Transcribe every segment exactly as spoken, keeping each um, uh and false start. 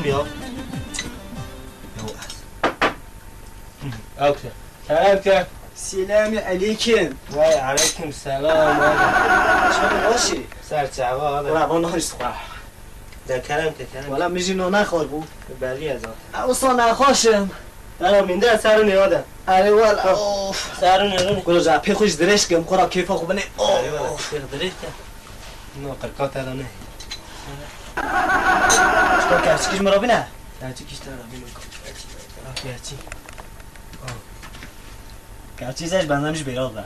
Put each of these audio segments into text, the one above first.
Ya. Ya. Okey. Kerem ke. Selamü aleyküm. Vay aleyküm selam. Çawa başî? Ser çava abi. Wala bana hiç sıkma. De kerem ke kerem. Wala min jî nona xwar bû. Belli ya zaten. E, usta nexweş im. Dera mînde ser û nêwa de. Erê wala, of. Ser û nêwa. Kuro ja pê xwe ji dirêj kim, xwe ra kêfa xwe binê. Erê wala, of. Pê dirêj ke. No, qirka te de ne. Çika kerçik ji min re bine? Kerçik işte re bine. Kerçik. Kerçik. Kerçik zej benden ji bêra be.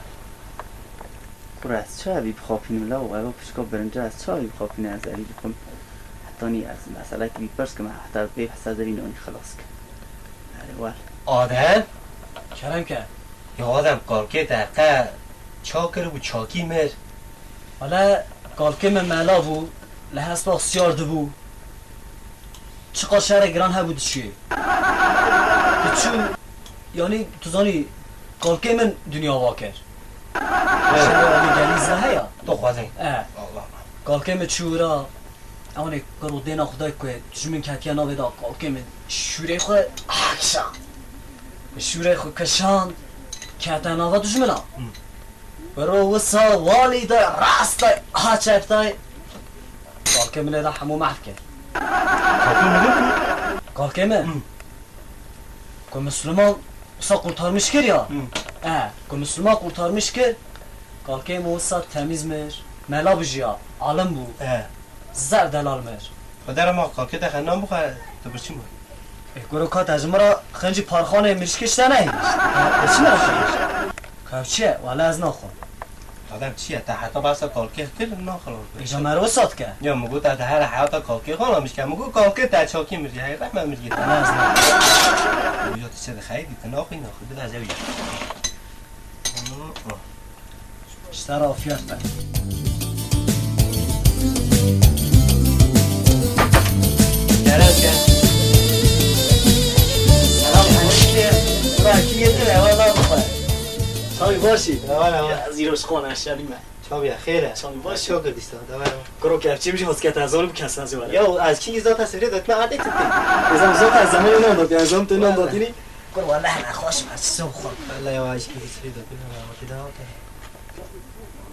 Kura ez çawa vî bixapînim la û ev pişka birinca ez çawa vî bixapînim ez evî bixwim. Hetanî ez meselekî vî pirs kim heta vê hesa derî nanî xilas kim. Erê wal. Adem? Kerem ke. Ya Adem, kalkê te qe ça kir û çakî mir? Wele kalkê min mela bû, li hespa siyar dibû. Çiqa şerê giran hebû diçûyê. Diçû, yanî tu zanî kalkê min dinya va kir. Şerê wî gelî zî heye. Tu xwezê. E. Allah. Kalkê min çû wira, ewanê kiro dêna xwe dayê ku ji min ketiye navê da kalkê min şûrê xwe kişand. Şûrê xwe kişand, kete nava dijmina. Hı. Biro wisa walî de rast de ha çep de. Kalkê min ê de hemû mehv kir. Kalkê min? Kalkê min? Hı. Ku Müslüman wisa kurtarmış kir ya. Hı. E, ku Müslüman kurtarmış kir. Kalkê min wisa temiz mir. Mela bijiya, alim bû. E. Zer delal mir. Xwedê re ma kalkê te xenan bixwe, tu birçî ma? E, kuro ka te ji min re xencî parxanê mirişkê ji te nehîşt. E, çi nehîşt? Kevçiye, wala ez naxwim. Adem çi ye? Te heta behsa kalkê kir, naxwim. Îja merve sat ke. Ya, min got, te here heyata kalkê xwe namiş ke. Min got, kalkê te çakî mirî, hey, rehme mirî. Wala ez naxwim. Ya, tu çi dixeyî, tu naxwî, naxwî. Bila ez ew ye. Ji te re afiyet be. Kerem ke. Selam aleyküm. Bura kî getir, ewa da bixwe. Çavî başî. Ewa, ewa. Ya, zîro şixwan eşelî me. Çavî ya, xêr e. Çavî başî. Çok Kürdistan, devam. Kuro kevçim jî hosket ez zanim kes ez were. Ya, ez kî zaten sivri dötme adê tuttum. Ez am zaten zamanı ne anlatıyor, ez am teni anlatayım. Kur wele hene xweş me, çi xwe. Wele ya, ez kî sivri dötme, ama ki daha.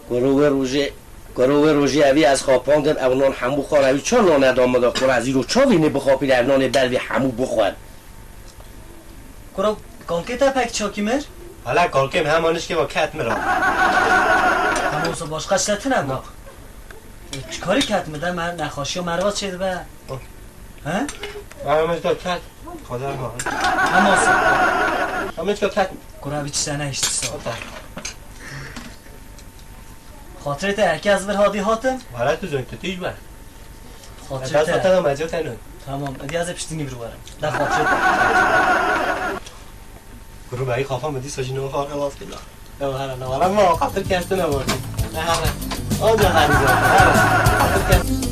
Kuro wê rojê, kuro wê rojê evî ez xapandin, ew non hemû xwar, evî çar non eda min da, kuro ez îro çavî nê bixapîne, ev nonê ber vî hemû bixwar. Kuro, kalkê te pek çakî mir? Hala kalkê min hema nişkê ve ket mir ha. Hema olsa başka işte tine mi? Yok. Çikarî ket mi de me, nexweşiya merva çê dibe. Yok. He? Hema işte ket. Xwedê ma. Hema olsa. Hema işte ket. Kuro, bir çişte ne iştisi? Xatirê te herkes vir hadî hatin? Wala tu zon tu tîj be. Xatirê te. Dest te de mecel te nû. Tamam, edi ez ê piştînî vir werim. De xatirê te. Kuro beyî xafa min dîsa jî nava xwe xelas kir. Ya here, ne wala ma xatir kes tu ne var. Ne here. Anca herî zor. Here. Xatir kes.